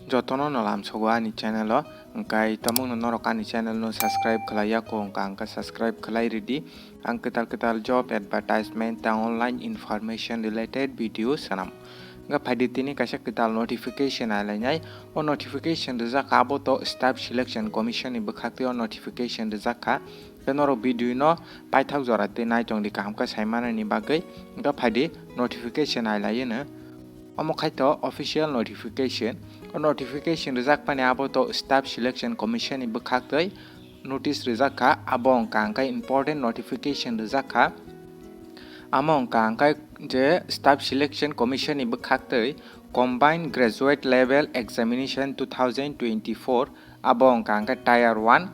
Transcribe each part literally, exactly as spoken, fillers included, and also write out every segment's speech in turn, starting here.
Jotono no lamsogo ani channel o, hwnkhe tamungno norok ani channel no subscribe khlai ya kho, hwnkha hwnkhe subscribe khlai ridi. Ang kwtal kwtal job advertisement tei online information related video sanam. Hwnkhe phaidi tini kaisa kwtal notification nailainai. O notification rijak kha abo to Staff Selection Commission ni bwkhaktwi o notification rijak kha. Tei norok video no paithak jora twi naitong di kaham khe saimanani bagwi. Hwnkhe phaidi notification nailaiyeno. Omo khaito official notification. O notification rijak pani abo to Staff Selection Commission ni bwkhaktwi notice rijak kha, abo wngkha hwnkhe important notification rijak kha. Amo wngkha hwnkhe je Staff Selection Commission ni bwkhaktwi Combined Graduate Level Examination two thousand twenty-four, abo wngkha hwnkhe Tier one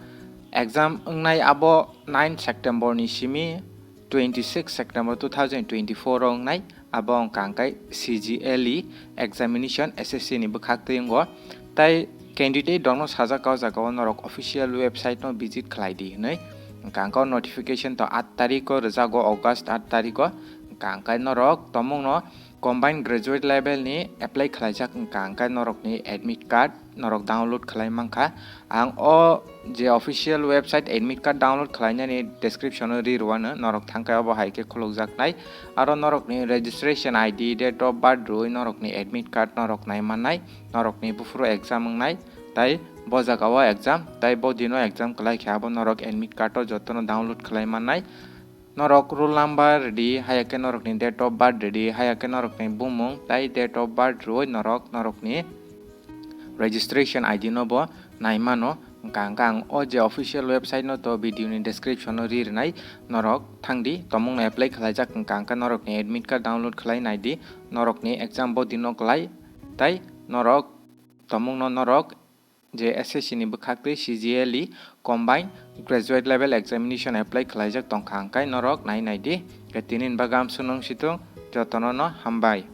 exam wngnai abo nine September ni simi twenty six September two thousand twenty four o wngnai, abo wngkha hwnkhe C G L E examination S S C ni bwkhaktwi wngo. Tai candidate rokno sajak kha o jaga o norok official website no visit khlai di hwnwi. Hwnkha hwnkhe o notification to aat tarikh o rwjago, August aat tarikh o. Hwnkha hwnkhe norok tomungno Combined Graduate Level ni apply khlaijak wngkha hwnkhe norokni admit card norok download khlai mankha. Ang o je official website admit card download khlainani description o ri rwano, norok thangkhe obo hai khe khulukjaknai. Aro norokni registration I D, date of birth rwui norokni admit card norok nai mannai, norokni buphuru exam wngnai, tai bo jaga o exam, tai bo dino exam kwlai khe abo norok admit card o jotono download khlai mannai. Norok roll number rwdi, haya khe norokni date of birth rwdi, haya khe norokni bumung tai date of birth rwui norok norokni registration I D no bo nai mano. Hwnkha hwnkhe ang o je official website no to video ni description o ri rwnai, norok thangdi tomungno apply khlaijak, hwnkha hwnkhe norokni admit card download khlai naidi, norokni exam bo dino kwlai, tai norok tomungno norok je S S C ni bwkhaktwi C G L E Combined Graduate Level Examination apply khlaijak tongkha hwnkhe norok nai naidi. Khe tini ni bagwi amsuk nung situng, jotono no hambai.